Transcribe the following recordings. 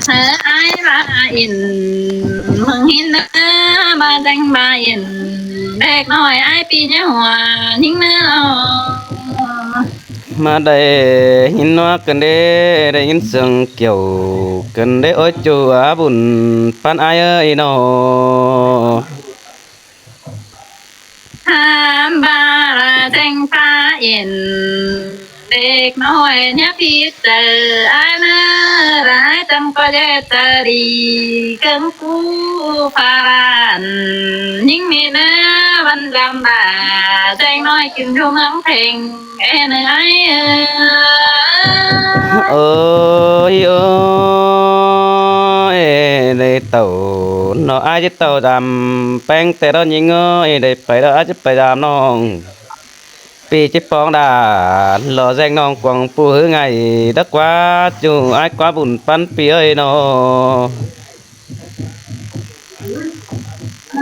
ເຮີອ້າຍບາອິນ ເມືອງຫີນເດີ ບາແຈງບາອິນ ເດັກນ້ອຍອ້າຍປີຍາຫົວຍິງເນີ. ມາໄດ້ຍິນວ່າກັນເດ້ ໄດ້ຍິນສຽງກ່ຽວກັນເດ້ ໂອ້ຍ ຈູອາບຸນປັນອ້າຍເອີຍນໍ. ຫາມບາລາແຈງປາອິນ ເດັກນ້ອຍຍາພິດເຈີ ອາຍເນີລາຍຈັ່ງກໍເຈດຕາດີ ເກິ່ງກູຟາລານ ຍິງມີເນີວັນດຳບາ ແຈງນ້ອຍກິນຢູ່ເມືອງເພັງ ເອີ ເນີອາຍເອີຍ. ໂອ້ຍ ໂອ້ຍ ໄດ້ເຕົ້າເນາະ ອາຍຈະເຕົ້າດຳແປ້ງແຕ່ດອນຍິງເອີຍ ໄດ້ໄປດອກ ອາຍຈະໄປດາມນ້ອງ ປີຈິປອງດາ ລໍແຊງນ້ອງກວາງປູຮືໄງ ດາກວ່າຈູອາຍກວ່າບຸນປັນປີເອີຍນໍ.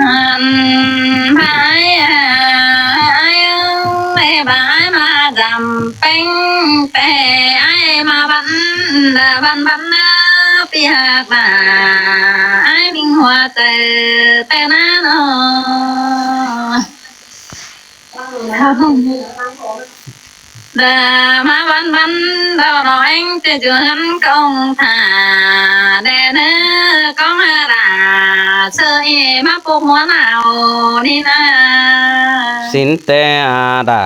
ອັນບາຍ ອາຍເອີຍ ບາຍມາດຳແປ້ງ ແຕ່ອາຍມາບັນດາ ບັນ ບັນດາ ປີຫາກມາ ອາຍມິງຫົວໃຈແຕ່ນານອ. ດາມາວັນວັນດາວນ້ອຍຈະຢູ່ເຮືອນກອງທ່າແດ່ເນີກອງຫາດາ ເຊີອີມາປຸກຫົວໜາວນີ້ນາ ສິນແຕ່ອາດາ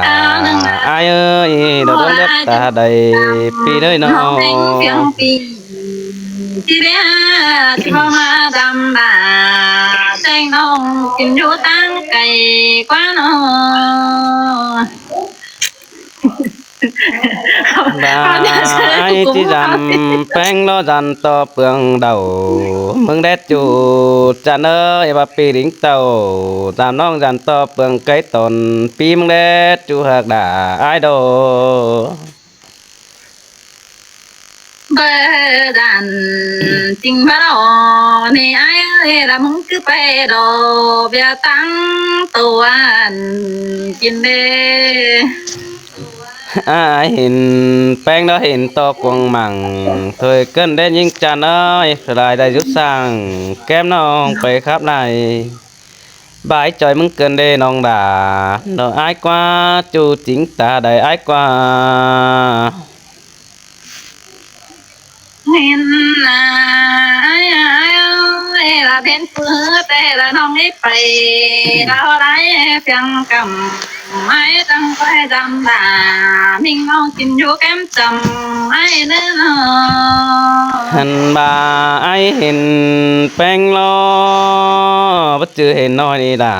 ອາຍເອີຍ ດອກດວງດຽວຕາໄດ້ປີເດີຍນ້ອງ ເພງພຽງປີ ທີ່ເດຫາທີ່ບໍ່ມາດຳບາ ແຈ້ງນ້ອງກິນຢູ່ຕ່າງໄກກວ່ານ້ອງ ບາຍທີ່ດຳແປ້ງລໍຈັນຕໍ່ເປືອງເດົາ ເມືອງແດດຈູຈັນເອີຍ ວ່າປີລິງເຕົ້າ ຕາມນ້ອງຈັນຕໍ່ເປືອງໄກຕອນ ປີເມືອງແດດຈູຫາກດາອ້າຍດອ. ເບີດັນຈິງບາລໍນີ້ອ້າຍເອີຍ ລະມຶງຄືໄປດໍບຽຕັ້ງໂຕອັນກິນເດ ອ້າຍເຫັນແປ້ງດອເຫັນຕໍ່ກວາງມັງ ຖອຍເກີນແດນຍິງຈານເອີຍ ສະລາຍໄດ້ຢຸດສ້າງ ແກ້ມນ້ອງໄປຄັບໄລ່ ບາຍຈ່ອຍມຶງເກີນເດນ້ອງດາ ດອກອ້າຍກວ່າ ຈູຈິງຕາໄດ້ອ້າຍກວ່າ. ເຫັນນາຍລະເປັນຜູ້ເຮີແຕ່ລະນ້ອງໄດ້ໄປ ລາວໄດ້ພຽງກຳ ໄມ້ຕັ້ງໄວ້ດຳດາ ມິງນ້ອງກິນຢູ່ແກ້ມຈຳ ໄມ້ເນີນອ ຫັ້ນບາອ້າຍເຫັນແປ້ງລໍ ບໍ່ຈື່ເຫັນນ້ອຍນີ້ດາ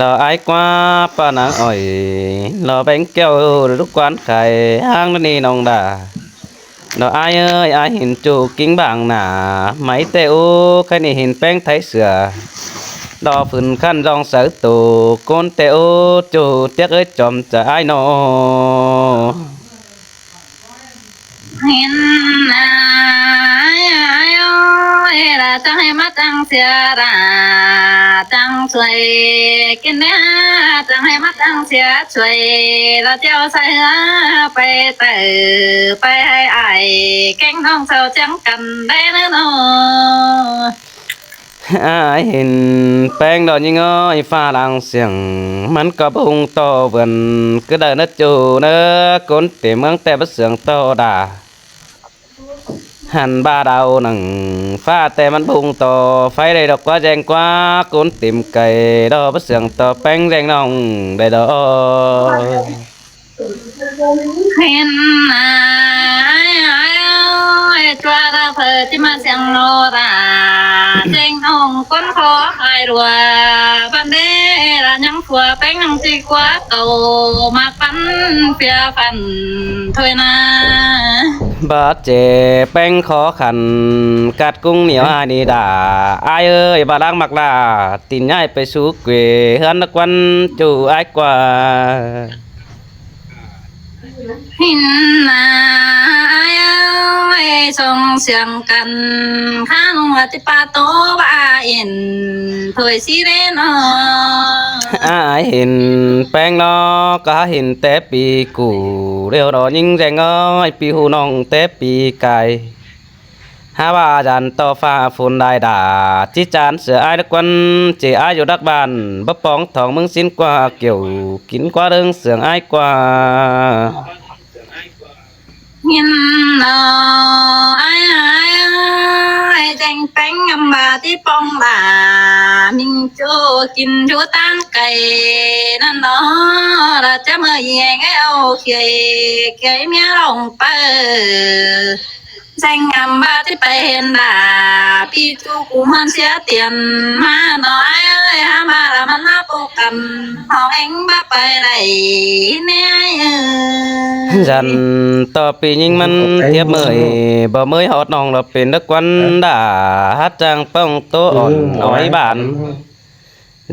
ດອກອ້າຍກວ່າປ້ານາງອ້ອຍ ລໍແບ່ງແກ້ວລູກກວານໄຂ່ ຫ້າງນີ້ນ້ອງດາ ດອກອ້າຍເອີຍ ອ້າຍເຫັນຈູກິງບາງໜາ ໄໝແຕ່ອູ ໄຄນີ້ເຫັນແປ້ງໄທເສືອ ດອກຝືນຂັ້ນຈອງເສີໂຕ ໂກນແຕ່ອູ ຈູຕຽກເອີຍຈອມຈະອ້າຍນໍ. ເຫັນນາຍອ້າຍເອີຍ ລະຈັ່ງໃຫ້ມາຕັ້ງເສຍລະ ຕັ້ງຊ່ວຍກິນເດ ຈັ່ງໃຫ້ມາຕັ້ງເສຍຊ່ວຍ ລະຈຽວໃສ່ເຮືອໄປເຕີ ໄປໃຫ້ອ້າຍແກ້ງນ້ອງເຊົາຈຽງກັນໄດ້ເນີ. ອ້າຍເຫັນແປ້ງດອນຍິງເອີຍ ຟ້າລາງສຽງ ມັນກໍບຸງຕໍ່ເວີນ ຄືໄດ້ນະຈູເນີ ຄົນເຕັມເມືອງແຕ່ບໍ່ເຊື່ອງຕໍ່ດາ ຫັ້ນບາດາວໜັງ ຟ້າແຕ່ມັນບຸງຕໍ່ ໄຟໄດ້ດອກກວ່າແຈ້ງກວ່າ ຄົນເຕັມໄກ່ ດອກບໍ່ເຊື່ອງຕໍ່ແປ້ງແຈ້ງນ້ອງໄດ້ດອ. ເຫັນນາຍອ້າຍເອີຍ ຈວດລະເພີຈິມາສຽງໂນລາ ເສັງອອງກົ້ນຄໍຄາຍດັວ ບັນເດລະຍັງຂົວແປ້ງຍັງຈິກວ່າໂຕ ມາປັນເຟຍຟັນຖ້ວຍນາ ບາດເຈັບແປ້ງຄໍຂັນ ກັດກຸງໜຽວອານີດາ ອ້າຍເອີຍ ບາດລ້າງໝາກລາ ຕີນຍ້າຍໄປສູ່ເກວ ເຮືອນນະກວັນຈູອ້າຍກວ່າ. ເຫັນນາຍອ້າຍເອີຍ ສົ່ງສຽງກັນ ຂ້ານ້ອງວ່າຕິປາໂຕວ່າອິນ ຖ້ວຍສີເດນອ ອ້າຍເຫັນແປ້ງນອ ກະເຫັນແຕ່ປີກູ ດຽວດອຍິງແຈງເອີຍ ປີຫູນ້ອງແຕ່ປີກາຍ. ຫາວ່າຢ້ານຕໍ່ຟ້າຝົນໄດ້ດາ ຈິຈານເສືອອ້າຍດາກວັນ ເຈອ້າຍຢູ່ດັກບ້ານ ບໍ່ປອງທອງເມືອງສິນກວ່າ ກ່ຽວກິນກວ່າເລື່ອງເສືອງອ້າຍກວ່າ. ຍິນເນາະອ້າຍ ອ້າຍ ອ້າຍ ແຈ້ງແປ້ງອຳວ່າຕິປ່ອງຫຼ້າ ມິງຈູກິນຢູ່ຕ່າງໄກນັ້ນເນາະ ລະຈະເມີແຍງເອົາເຄຍ ເຄຍເມຍລອງໄປ ແຈ້ງອຳວ່າຊິໄປເຫັນດາ ປີຈູກຸມາເສຍຕຽນມາໜ້ອຍ ຫາມາລະມັນມາປົກກັນ ຫ້ອງເອັງບໍ່ໄປໄດ້ແນ່ເອີຍ. ຢັນຕໍ່ປີຍິງມັນທຽບເມີຍ ບໍ່ເມີຍຮອດນ້ອງລະເປັນດາກວັນດາ ຮັດຈ້າງປ້ອງໂຕອ່ອນອ້ອຍບ້ານ.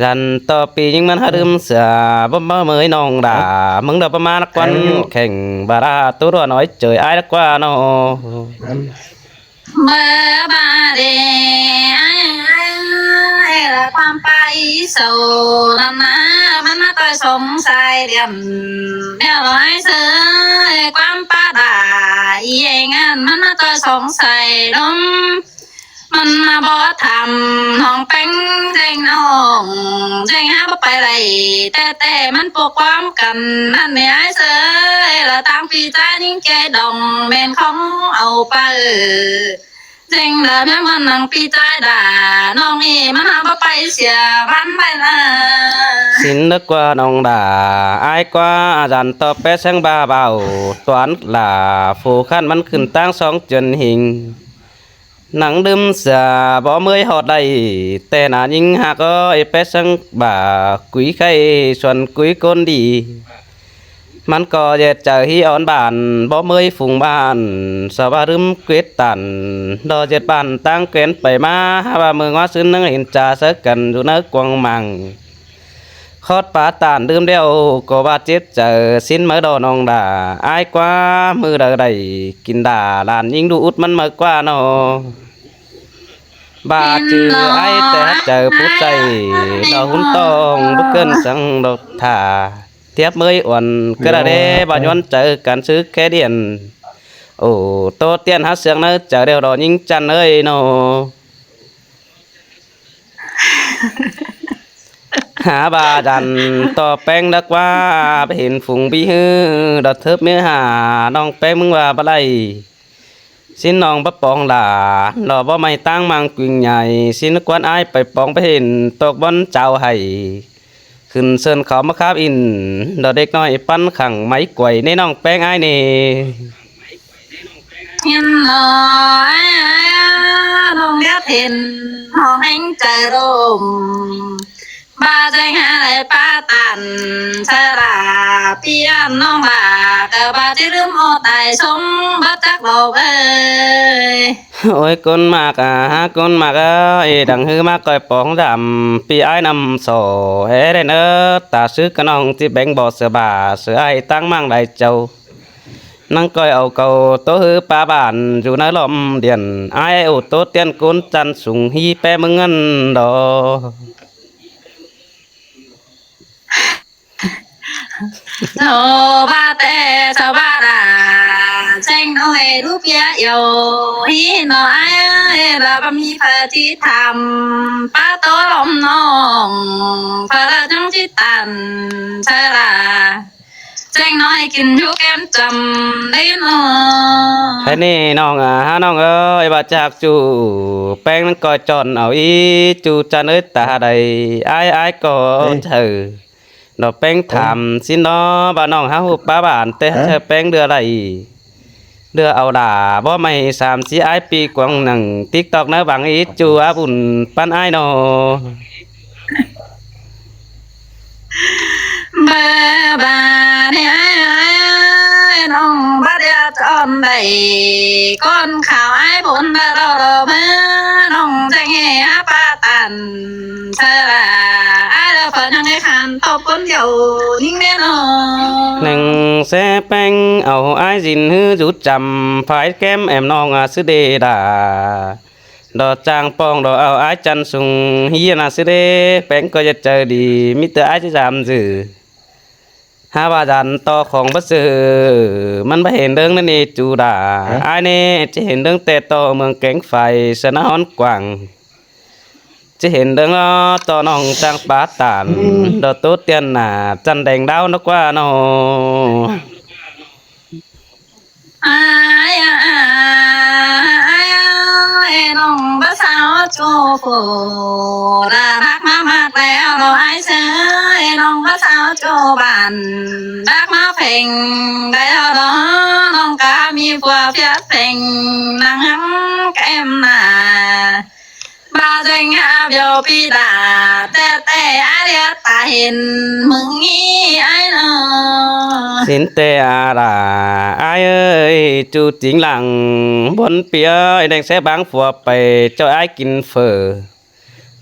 ຢັນຕໍ່ປີຍິງມັນຫາດື່ມເສືອ ບໍ່ມາເມີຍນ້ອງດາ ມຶງດອກປະມານກວັນແຂ່ງ ບາລາໂຕດ້ວນອ້ອຍເຈີຍອ້າຍດາກວ່າເນາະ. ເບີບາເດ ອ້າຍ ອ້າຍ ອ້າຍ ລະຄວາມໄປເຊົານັ້ນນະ ມັນມາຕ່ອຍສອງສາຍດຽມ ແລ້ວລະອ້າຍເຊີຍ ຄວາມປາດາອີແຍງອັນ ມັນມາຕ່ອຍສອງສາຍດຽມ ມັນມາບໍ່ຖາມນ້ອງແປ້ງແຈ້ງນ້ອງ ແຈ້ງຫາບໍ່ໄປໄດ້ ແຕ່ແຕ່ມັນປົກຄວາມກັນ ນັ້ນແມ່ອ້າຍເຊີຍ ລະຕາງພີ່ຊາຍຍິງແກ່ດອງ ແມ່ນຂອງເອົາໄປ ເຈັງລະແມ່ນມັນນັງປີຕາຍດາ ນ້ອງເອ ມັນຫາບໍ່ໄປເສຍວັນໄປລະ ສິນເລິກກວ່ານ້ອງດາ ອາຍກວ່າອາຈານຕໍ່ແປແສງບາເບົາ ຕວນລາຜູ້ຄັນມັນຂຶ້ນຕັ້ງສອງເຈີນຫິງ ນັ່ງດື່ມເສຍບໍ່ເມື່ອຍຮອດໃດ ແຕ່ໜ້າຍິງຫາກເອີຍແປແສງບາ ກຸຍໄຄຊວນກຸຍຄົນດີ ມັນກໍເຈັດໃຈຮີອ່ອນບ້ານ ບໍ່ເມື່ອຍຝູງບ້ານ ສະວ່າລືມເກວດຕັນ ດອເຈັດບ້ານຕ່າງແກນໄປມາ ຫາວ່າເມືອງວ່າຊືນນັງເຫັນຈາເຊີກັນຢູ່ໃນກວາງມັງ ຄອດປາຕານດື່ມແລ້ວ ກໍວ່າເຈັບໃຈ ສິນເມີດອນ້ອງດາ ອາຍກວ່າມື້ໃດໄດ້ກິນດາ ຫຼານຍິງດູອຸດມັນເມີກວ່ານໍ ບາດຈື່ອາຍແຕ່ຮັກໃຈຜູ້ໃສ່ ດອກຫຸນຕ້ອງບໍ່ເກີນສັງດອກທ່າ ທຽບເມີຍອ່ອນກະລະແດ ບາຍອນໃຈກັນຊື້ແຄ່ດຽນ ໂອ ໂຕຕຽນຫາເສືອງໃນໃຈແລ້ວດອຍິງຈັນເອີຍນໍ ຫາບາດັນຕໍ່ແປ້ງດັກວ່າ ໄປເຫັນຝູງບີຮື ດອເທີບເມຫາ ນ້ອງແປ້ງມຶງວ່າບໍ່ໄດ້ ສິນນ້ອງປະປອງຫຼາ ດອບໍ່ໄມ້ຕັ້ງມັງກຸງໃຫຍ່ ສິນກວນອາຍໄປປອງໄປເຫັນ ຕົກບ່ອນເຈົ້າໃຫ້ ຂຶ້ນເຊີນເຂົາມາຄາບອິນ ດອເດັກນ້ອຍປັນຂັງໄມ້ກວຍ ໃນນ້ອງແປ້ງອາຍເນ ເຫັນລອຍນ້ອງຢາກເຫັນ ຫ້ອງແຫ່ງໃຈລົມ ບາດໃຈຫາໄດ້ປາຕັນ ສະລາ ປຽນນ້ອງບາ ກະບາດຈະລືມອອກຕາຍຊົມ ບໍ່ຈັກດອກເອີຍ ໂອ້ຍ ກົນໝາກອາ ກົນໝາກເອີຍ ດັງຮືມາກອຍປອງດຳ ປີອາຍນຳສໍ ແອເດນເອີ ຕາຊຶກກະນ້ອງ ຈິແບ່ງບໍ່ເສືອບາ ເສືອອາຍຕັ້ງມັງໄດ້ເຈົ້າ ນັງກອຍເອົາເກົ່າໂຕຮືປາບານ ຢູ່ໃນລ້ອມດຽນ ອາຍໂອໂຕຕຽນກຸນຈັນສູງ ຮີແປເມືອງເງິນດອ ໂຕບາແຕ່ສະບາດາ ແສງນ້ອຍລູກເຍຍໂຍ ຮີນ້ອຍເອີຍ ລະບໍ່ມີໃຜທີ່ຖາມ ປາໂຕລົມນ້ອງ ພະລະຈັ່ງຈິຕັນ ສະລາ ແສງນ້ອຍກິນຢູ່ແກ້ມຈຳໄດ້ນ້ອງ ໃຜນີ້ນ້ອງອາ ຫານ້ອງເອີຍ ວ່າຈາກຈູ ແປ້ງນັ້ນກໍຈອນເອົາອີ ຈູຈັນເອີຍ ຕາໃດ ອາຍ ອາຍກໍເຈີ ດອກແປ້ງຖາມ ຊິນອ ວ່ານ້ອງຫາຮູບປາບານ ແຕ່ເຈີແປ້ງເດືອໃດ ເດືອເອົາດາ ບໍ່ໄມ້ສາມສີ່ອາຍປີກວາງໜັງ ຕິກຕອກນາຫວັງອີ ຈູອາບຸນປັນອາຍນອ ບາບາເນ ນ້ອງບາດຽວຈອນໄດ້ ກ່ອນຂ່າວອ້າຍບົນບາດອລອເມີ ນ້ອງແຈງເຮຫາປາຕັນ ສະລາ ອ້າຍລະເພິ່ນຍັງໄດ້ຄັນຕອບຄົນດຽວຍິງແນ່ນອນ ໜຶ່ງແຊແປ້ງເອົາອ້າຍຊິນ ຫືອຢູ່ຈຳ ພາຍແກ້ມແອມນ້ອງອາຊືເດດາ ດອຈາງປອງ ດອເອົາອ້າຍຈັນສູງ ເຮຍນາຊືເດ ແປ້ງກໍຈະໃຈດີ ມີແຕ່ອ້າຍຈະຈຳຈື່ ຫາວ່າຢານຕໍ່ຂອງບໍ່ຊື່ ມັນບໍ່ເຫັນເລື່ອງນັ້ນນີ້ຈູດາ. ເອີ ອ້າຍນີ້ຈະເຫັນເລື່ອງແຕ່ຕໍ່ເມືອງແກງໄຟ ສະນະຮອນກວ້າງ ຈະເຫັນເລື່ອງຕໍ່ນ້ອງຈາງປາຕານ ດອກໂຕຕຽນໜ້າ ຈັນແດງດາວນະກວ່າເນາະ. ອ້າຍ ອ້າຍ ອ້າຍ ນ້ອງບ່າວສາວໂຈໂຄດາ ຮັກມາມັກແລ້ວເນາະອ້າຍເອີຍ ນ້ອງບ່າວສາວໂຈບ້ານ ຮັກມາເພັງແລ້ວເນາະ ນ້ອງກະມີຜົວພຽບເພັງ ນັ່ງຫຳແກ້ມໜ້າ ບາດແດງຫາບຽວປີດາ ແຕ່ແຕ່ອາເດຍຕາເຫັນມຶງນີ້ອ້າຍເອີຍ. ສິນແຕ່ອາດາ ອ້າຍເອີຍ ຈູຈິງຫຼັງ ບົນປີເອີຍ ແດງແຊບາງຜົວໄປ ເຈົ້າອ້າຍກິນເຝີ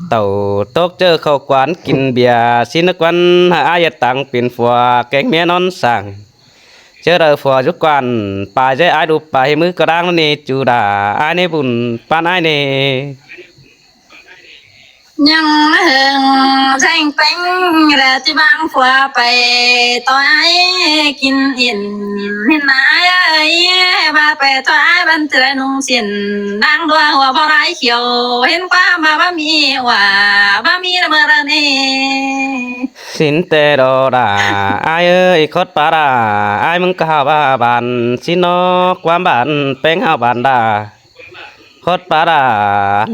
ເຕົາຕົກເຈີເຂົ້າກວານກິນເບຍ ສິນນະກວັນ ຫາອ້າຍຢາຕັງເປັນຜົວ ແກງເມຍນອນສ້າງ ເຈີເດີຜົວຢູ່ກວານ ປາຍໃຈອ້າຍດູປາຍມືກະດ້າງນີ້ຈູດາ ອ້າຍໃນບຸນປານອ້າຍເນ. ຍັງເຫິງແຊງແປ້ງແລະຊິບາງຜົວໄປ ຕໍ່ອ້າຍກິນອິນ ເຫັນອ້າຍເອີຍ ບາດໄປຕໍ່ອ້າຍບັນຈະໄດ້ນຸ່ງສິ້ນ ນາງດ້ວຍຫົວບໍ່ໄດ້ຂຽວ ເຫັນຄວາມວ່າບໍ່ມີວ່າ ບໍ່ມີລະເມີດາເນ. ສິນແຕ່ດອດາ ອ້າຍເອີຍ ຄອດປາດາ ອ້າຍມຶງກະຫາວ່າບານ ສິນນອກຄວາມບານ ແປ້ງຫາບານດາ ຄອດປາດາ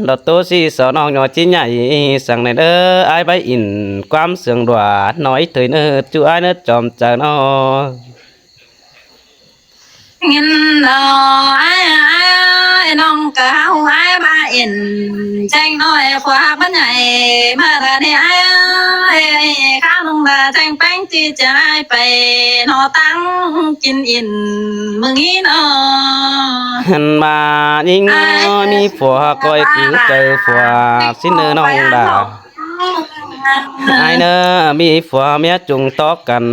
ດອກໂຕສີສອນອງຍໍຈິໃຫຍ່ສັງແດ່ເດີ ອ້າຍໃບອິນ ຄວາມເຊື່ອງດວນ ໜ້ອຍເທີຍເນີດ ຈູອ້າຍເນີດຈອມໃຈເນາະ. ຍິນດອອ້າຍ ອ້າຍ ນ້ອງກະຫາຮູ້ອ້າຍບາເອັນ ແຈ້ງນ້ອຍຜູ້ຮັກບັນໃຫຍ່ ເມື່ອໃດນີ້ອ້າຍເອີຍ ຂ້າວໜຶ່ງລະແຈ້ງແປ້ງທີ່ຈະອ້າຍໄປ ນອນຕັ້ງກິນອິນມື້ນີ້ເນາະ. ຫັ້ນວ່າຍິງນ້ອຍມີຜົວ ກ້ອຍຄືໃຈຜົວ ຊິເນີນ້ອງດາ ອ້າຍເນີ ມີຜົວເມຍຈຸງຕໍ່ກັນ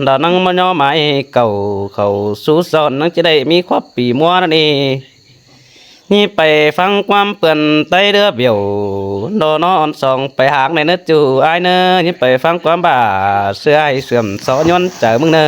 ດາວນັງມາຍໍໄມ້ເກົ່າເຂົ້າສູ່ສອນ ນັງຈະໄດ້ມີຄວາມປີມົວນັ້ນເອ ນີ້ໄປຟັງຄວາມເປື້ອນໄຕ້ເຫຼືອບຽວ ດອນອນສອງໄປຫາກໃນເນີຈູອ້າຍເນີ ນີ້ໄປຟັງຄວາມບາເຊື່ອໃຫ້ເສື່ອມຊອຍ້ອນໃຈມຶງເນີ.